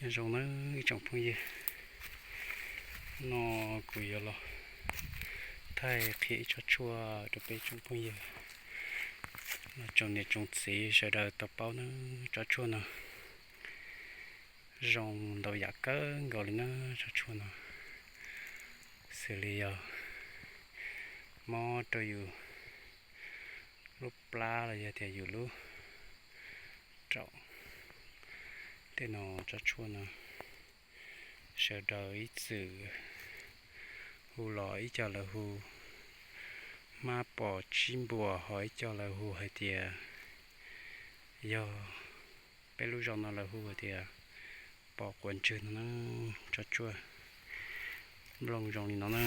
Nyob zoo nawb ib tsoom phooj ywg, no kuv yuav los thaij qhia ib tsob tshuaj rau peb tsoom phooj ywg los tsoom niam tsoom txiv sawv daws tau paub nawb. Tsob tshuaj no zoo ntau yam kawg nkaus li na. Tsob tshuaj no xws li yog mob rau yus lub plab los yog tias yus lub raum tej no. Tsob tshuaj no sawv daws ib txwm hu los ib co lawv hu hmab pos tsib npuas, ho ib co lawv hu hais tias, yog peb lub zos no lawv hu hais tias pos quav ntswg no na. Tsob tshuaj nplooj zoo li no na.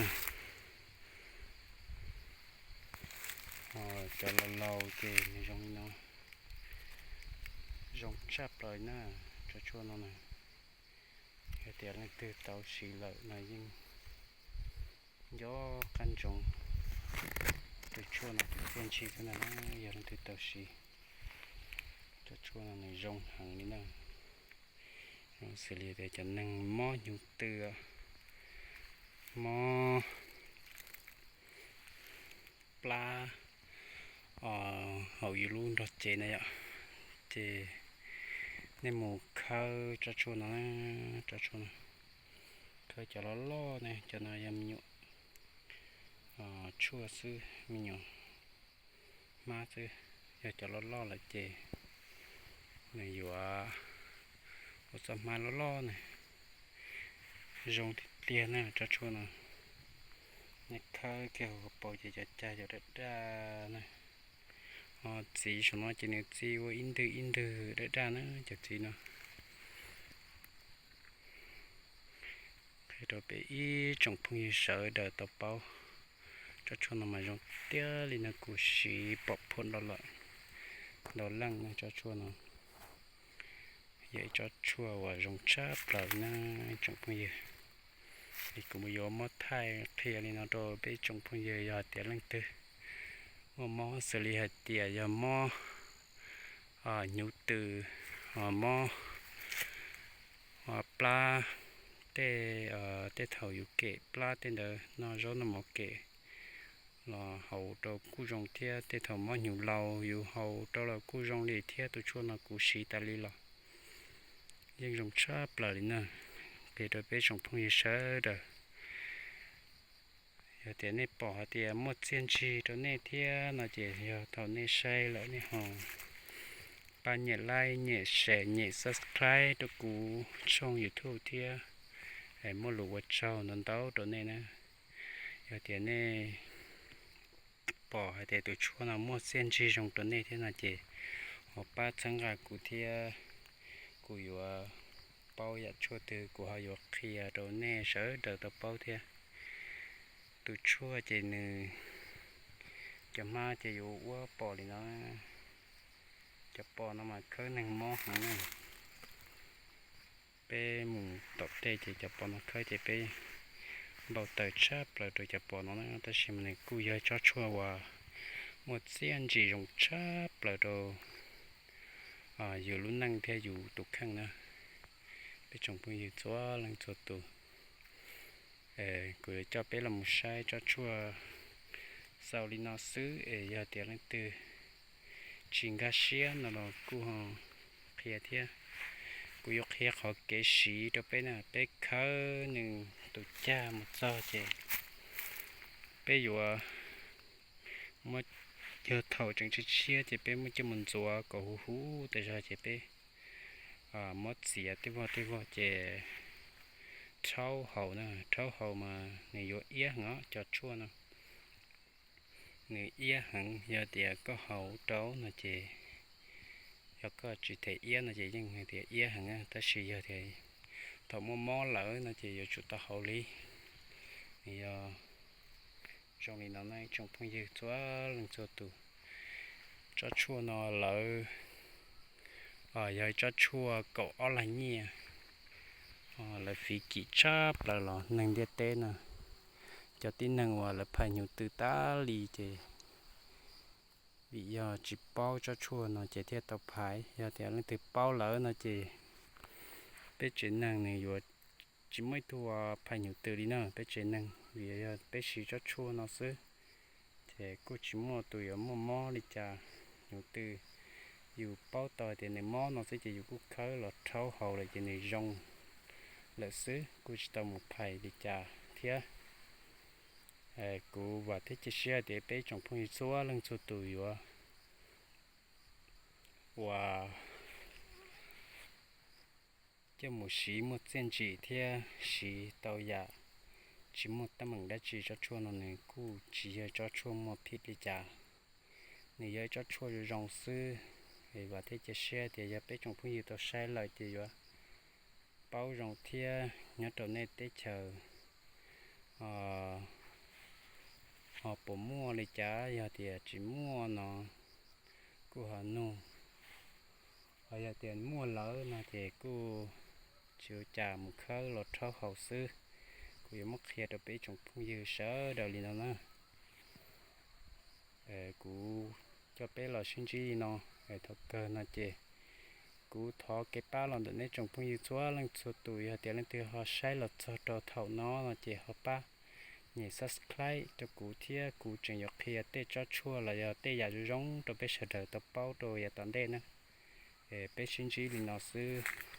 Cov laus laus ces nws zoo li no, zoo tshaj plaws na. Tsob tshuaj no na, yog tias leej twg tau siv lawm no yeej nco qab ntsoov tus tshuaj no tiag ntshis xwb na. Yog leej twg tau siv, cov tshuaj no nws zoo heev li na. Zoo xws li tias cov neeg mob hnyuv tw, mob plab haum yus lub nrog cev na yom, ces nej mus khawb tsob tshuaj no, tsob tshuaj no, khawb cov loj loj ne, cov no yog me nyuam tshuaj xwb, me nyuam hmab xwb. Yog cov loj loj lawm ces nws yuav ua txoj hmab loj loj ne. Zoo tiag tiag na tsob tshuaj no. Nej khawb kiag hauv paus ces cov cag cov daj daj na. Ho txiv saum no ces nws txi ua ib ntwg ib ntwg daj daj na cov txiv no. Qhia rau peb ib tsoom phooj ywg sawv daws tau paub, tsob tshuaj no mas zoo tiag li no, kuv siv pom phom los lawm ntau leej na. Tsob tshuaj no yog ib tsob tshuaj uas zoo tshaj plaws na tsoom phooj ywg. Es kuv yuav muab thaij qhia li no rau peb tsoom phooj ywg, yog hais tias leej twg muaj mob xws li hais tias yog mob hnyuv tw, mob plab, tej, tej thaum yus kem plab tej ntawd, noj zaub noj mov kem los haus rau kuj zoo thiab. Tej thaum mob hnyuv laus yus haus rau los kuj zoo li thiab. Tus tshuaj no kuv siv tas li los yeej zoo tshaj plaws li na. Qhia rau peb tsoom phooj ywg sawv daws, yog tias nej pom hais tias muaj txiaj ntsig rau nej thiab no ces yog thaum nej saib lawm nej ho pab nyem like, nyem share, nyem subscribe rau kuv tshooj YouTube thiab. Es muaj lus ua tsaug ntau ntau rau nej na. Yog tias nej pom hais tias tus tshuaj no muaj txiaj ntsig zoo rau nej thiab no ces ho pab txhawb nqa kuv thiab. Kuv yuav paub yam tshuaj twg kuv ho yuav qhia rau nej sawv daws tau paub thiab. Tus tshuaj ces nws, cov hmab ces yuav ua pos li no. Cov pos no mas khawb neeg mob heev na. Peb mus tom tej ces cov pos no khawb ces peb npau taws tshaj plaws rau cov pos no na. Tab sis mas nws kuj yog tsob tshuaj uas muaj txiaj ntsig zoo tshaj plaws rau yus lub neej thiab yus tus kheej na. Peb tsoom phooj ywg txhua leej txhua tus, kuv yuav coj peb los mus saib tsob tshuaj xaus li no xwb es yog tias leej twg tsis nkag siab no los kuj ho qhia thiab. Kuv yuav qhia qhov kev siv rau peb na. Peb khawb nws tus cag mus txog ces peb yuav muab, yog thaum tseem tshiab tshiab ces peb muab coj mus ntxuav kom huv huv tas zog ces peb muab txiav tej vog tej vog ces rhaub haus na. Rhaub haus mas nws yuav iab heev os, cov tshuaj no nws iab heev. Yog tias koj haus rau no ces, yog koj tsis them iab no ces yeej hais tias iab heev, tab sis yog tias thaum muaj mob lawm no ces yuav tsum tau haus li. Yog zoo li no na ib tsoom phooj ywg txhua leej txhua tus. Tsob tshuaj no lawv yog ib tsob tshuaj kaum ob lag nyiaj, lawv fiv kim tshaj plaws los neeg ntiaj teb no, cov tib neeg uas lawv phais hnyuv tw tas li ces vim yog tsis paub tsob tshuaj no ces thiaj tau phais. Yog tias leej twg paub lawm no ces Peb tsev neeg nws yuav tsis muaj ib tug phais hnyuv tws li na, peb tsev neeg vim yog peb siv tsob tshuaj no xwb, ces kuj tsis muaj tus yuav muaj mob li cas. Hnyuv tws yus paub tau tias nws mob no xwb ces yus kuj khawb los rhaub haus lawm ces nws zoo lawm xwb, kuj tsis tau mus phais li cas thiab. Kuv vam thiab cia siab tias peb tsoom phooj ywg txhua leej txhua tus yuav uas coj mus siv muaj txiaj ntsig thiab siv tau yam tsis muaj teeb meem dab tsi. Tsob tshuaj no nws kuj tsis yog tsob tshuaj muaj phim li cas, nws yog ib tsob tshuaj zoo zoo xwb. Es vam thiab cia siab tias yog peb tsoom phooj ywg tau saib lawm ces yuav paub zoo thiab nyob rau nej teb chaws ho puas muaj li cas, yog tias tsis muaj no kuj ho nug, ho yog tias muaj lawm no ces kuj tsis ua cas, mus khawb los rhaub haus xwb. Kuv yuav muab qhia rau peb tsoom phooj ywg sawv daws li no na. Kuv coj peb los sib ntsib li no, thaum kawg no ces kuv thov kev pab los ntawm nej tsoom phooj ywg txhua leej txhua tus, yog tias leej twg ho saib los txog rau thaum no no ces ho pab nyem subscribe rau kuv thiab, kuv tseem yuav qhia tej tsob tshuaj los yog tej yam zoo zoo rau peb sawv daws tau paub rau yav tom ntej na. Peb sib ntsib li no xwb.